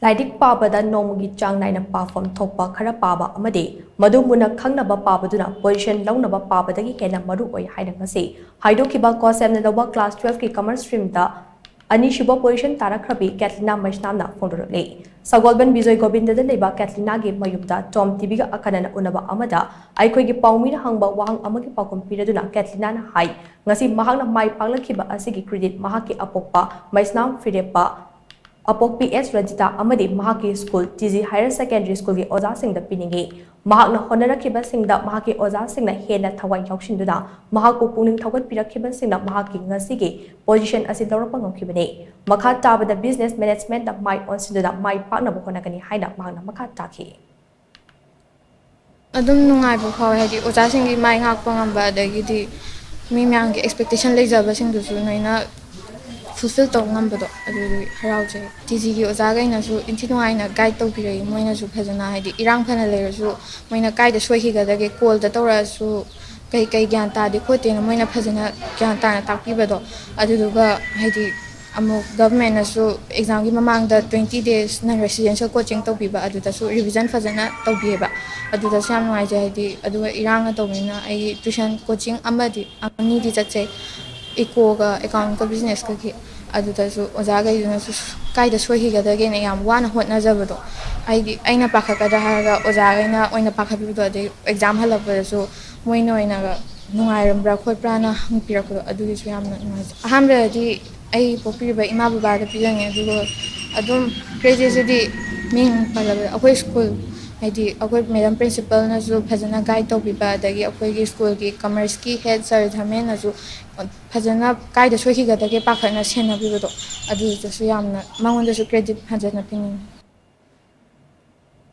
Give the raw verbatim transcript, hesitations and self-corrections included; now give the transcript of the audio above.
ꯂꯥꯏꯔꯤꯛ ꯄꯥꯕꯗ ꯅꯣꯡꯃꯒꯤ ꯆꯥꯡ ꯅꯥꯏꯅ ꯄꯥꯐꯝ ꯊꯣꯛꯄ ꯈꯔ ꯄꯥꯕ ꯑꯃꯗꯤ ꯃꯗꯨ ꯃꯨꯟꯅ ꯈꯪꯅꯕ ꯄꯥꯕꯗꯨꯅ position ꯂꯧꯅꯕ ꯄꯥꯕꯗꯒꯤ ꯍꯦꯟꯅ ꯃꯔꯨ ꯑꯣꯏ ꯍꯥꯏꯅ ꯉꯁꯤ ꯍꯥꯏꯗꯣꯛꯈꯤꯕ ꯀꯣꯁꯦꯝꯅ ꯂꯧꯕ class twelve ꯀꯤ commerce stream ꯗ ꯑꯅꯤꯁꯨꯕ position ꯇꯥꯔꯛꯈ꯭ꯔꯕꯤ ꯀꯦꯊꯂꯤꯅꯥ ꯃꯩꯁꯅꯥꯝꯅ ꯐꯣꯡꯗꯣꯔꯛꯂꯤ꯫ ꯁꯒꯣꯜꯕꯟ ꯕꯤꯖꯣꯏ ꯒꯣꯕꯤꯟꯗꯗ ꯂꯩꯕ ꯀꯦꯊꯂꯤꯅꯥꯒꯤ ꯃꯌꯨꯝꯗ ꯇꯣꯝ ꯇꯤꯚꯤꯒ ꯑꯈꯟꯅꯅ ꯎꯅꯕ ꯑꯃꯗ ꯑꯩꯈꯣꯏꯒꯤ ꯄꯥꯎꯃꯤꯅ ꯍꯪꯕ ꯋꯥꯍꯪ ꯑꯃꯒꯤ ꯄꯥꯎꯈꯨꯝ ꯄꯤꯔꯗꯨꯅ ꯀꯦꯊꯂꯤꯅꯥꯅ ꯍꯥꯏ, ꯉꯁꯤ ꯃꯍꯥꯛꯅ ꯃꯥꯏ ꯄꯥꯛꯂꯛꯈꯤꯕ ꯑꯁꯤꯒꯤ credit ꯃꯍꯥꯛꯀꯤ ꯑꯄꯣꯛꯄ ꯃꯩꯁꯅꯥꯝ ꯐꯤꯔꯦꯞꯄ, ꯑꯄꯣꯛꯄꯤ ꯑꯦꯁ ꯔꯟꯖꯤꯇꯥ ꯑꯃꯗꯤ ꯃꯍꯥꯛꯀꯤ school T G Higher Secondary School ꯒꯤ ꯑꯣꯖꯥꯁꯤꯡꯗ ꯄꯤꯅꯤꯡꯏ꯫ ꯃꯍꯥꯛꯅ ꯍꯣꯠꯅꯔꯛꯈꯤꯕꯁꯤꯡꯗ ꯃꯍꯥꯛꯀꯤ ꯑꯣꯖꯥꯁꯤꯡꯅ ꯍꯦꯟꯅ ꯊꯋꯥꯏ ꯌꯥꯎꯁꯤꯟꯗꯨꯅ ꯃꯍꯥꯛꯄꯨ ꯄꯨꯛꯅꯤꯡ ꯊꯧꯒꯠꯄꯤꯔꯛꯈꯤꯕꯁꯤꯡꯅ ꯃꯍꯥꯛꯀꯤ ꯉꯁꯤꯒꯤ position ꯑꯁꯤ ꯂꯧꯔꯛꯄ ꯉꯝꯈꯤꯕꯅꯤ꯫ ꯃꯈꯥ ꯇꯥꯕꯗ business management ꯇ ꯃꯥꯏ ꯑꯣꯟꯁꯤꯟꯗꯨꯅ ꯃꯥꯏ ꯄꯥꯛꯅꯕ ꯍꯣꯠꯅꯒꯅꯤ ꯍꯥꯏꯅ ꯃꯍꯥꯛꯅ ꯃꯈꯥ ꯇꯥꯈꯤ꯫ ꯑꯗꯨꯝ ꯅꯨꯡꯉꯥꯏꯕ ꯐꯥꯎꯋꯦ, ꯍꯥꯏꯗꯤ ꯑꯣꯖꯥꯁꯤꯡꯒꯤ ꯃꯥꯏ ꯉꯥꯛꯄ ꯉꯝꯕ, ꯑꯗꯒꯤꯗꯤ ꯃꯤ ꯃꯌꯥꯝꯒꯤ expectation ꯂꯩꯖꯕꯁꯤꯡꯗꯨꯁꯨ ꯂꯣꯏꯅ fulfill ꯇꯧ ꯉꯝꯕꯗꯣ, ꯑꯗꯨꯗꯤ ꯍꯔꯥꯎꯖꯩ꯫ ꯇꯤ ꯖꯤꯒꯤ ꯑꯣꯖꯥꯈꯩꯅꯁꯨ ꯏꯟꯊꯤ ꯅꯨꯡꯉꯥꯏꯅ guide ꯇꯧꯕꯤꯔꯛꯏ꯫ ꯃꯣꯏꯅꯁꯨ ꯐꯖꯅ, ꯍꯥꯏꯗꯤ ꯏꯔꯥꯡ ꯐꯅ ꯂꯩꯔꯁꯨ ꯃꯣꯏꯅ ꯀꯥꯏꯗ ꯁꯣꯏꯈꯤꯒꯗꯒꯦ call ꯗ ꯇꯧꯔꯛꯑꯁꯨ ꯀꯩ ꯀꯩ ꯒ꯭ꯌꯥꯟ ꯇꯥꯗꯦ ꯈꯣꯠꯇꯦꯅ ꯃꯣꯏꯅ ꯐꯖꯅ ꯒ꯭ꯌꯥꯟ ꯇꯥꯅ ꯇꯥꯛꯄꯤꯕꯗꯣ꯫ ꯑꯗꯨꯗꯨꯒ ꯍꯥꯏꯗꯤ ꯑꯃꯨꯛ government ꯅꯁꯨ exam ꯒꯤ ꯃꯃꯥꯡꯗ twenty days non residential coaching ꯇꯧꯕꯤꯕ, ꯑꯗꯨꯗꯁꯨ revision ꯐꯖꯅ ꯇꯧꯕꯤꯌꯦꯕ꯫ ꯑꯗꯨꯗꯁꯨ ꯌꯥꯝ ꯅꯨꯡꯉꯥꯏꯖꯩ꯫ ꯍꯥꯏꯗꯤ ꯑꯗꯨꯒ ꯏꯔꯥꯡꯅ ꯇꯧꯕꯅꯤꯅ ꯑꯩ tuition coaching ꯑꯃꯗꯤ ꯑꯅꯤꯗꯤ ꯆꯠꯆꯩ, eco ꯒ account ꯀ business ꯀꯒꯤ꯫ ꯑꯗꯨꯗꯁꯨ ꯑꯣꯖꯥꯈꯩꯗꯨꯅꯁꯨ ꯀꯥꯏꯗ ꯁꯣꯏꯈꯤꯒꯗꯒꯦꯅ ꯌꯥꯝ ꯋꯥꯅ ꯍꯣꯠꯅꯖꯕꯗꯣ, ꯍꯥꯏꯗꯤ ꯑꯩꯅ ꯄꯥꯈꯠꯀꯗ꯭ꯔꯥ ꯍꯥꯏꯔꯒ ꯑꯣꯖꯥꯈꯩꯅ ꯑꯣꯏꯅ ꯄꯥꯈꯠꯄꯤꯕꯗꯣ, ꯑꯗꯩ exam ꯍꯜꯂꯛꯄꯗꯁꯨ ꯃꯣꯏꯅ ꯑꯣꯏꯅꯒ ꯅꯨꯡꯉꯥꯏꯔꯝꯕ꯭ꯔꯥ ꯈꯣꯠꯄ꯭ꯔꯥꯅ ꯍꯪꯕꯤꯔꯛꯄꯗꯣ, ꯑꯗꯨꯒꯤꯁꯨ ꯌꯥꯝꯅ ꯅꯨꯡꯉꯥꯏꯖꯩ꯫ ꯑꯍꯥꯟꯕꯗꯗꯤ ꯑꯩ ꯄꯣꯛꯄꯤꯔꯤꯕ ꯏꯃꯥ ꯕꯕꯥꯗ ꯄꯤꯖꯅꯤ, ꯑꯗꯨꯒ ꯑꯗꯨꯝ credit ꯁꯤꯗꯤ ꯃꯤꯡ ꯄꯜꯂꯕꯗ ꯑꯩꯈꯣꯏ school, ꯍꯥꯏꯗꯤ ꯑꯩꯈꯣꯏ madam principal ꯅꯁꯨ ꯐꯖꯅ guide ꯇꯧꯕꯤꯕ, ꯑꯗꯒꯤ ꯑꯩꯈꯣꯏꯒꯤ school ꯒꯤ commerce ꯀꯤ head sir ꯙꯔꯃꯦꯟꯅꯁꯨ ꯐꯖꯅ ꯀꯥꯏꯗ ꯁꯣꯏꯈꯤꯒꯗꯒꯦ ꯄꯥꯈꯠꯅ ꯁꯦꯟꯅꯕꯤꯕꯗꯣ, ꯑꯗꯨꯗꯁꯨ ꯌꯥꯝꯅ ꯃꯉꯣꯟꯗꯁꯨ credit ꯐꯖꯅ ꯄꯤꯅꯤꯡꯉꯤ꯫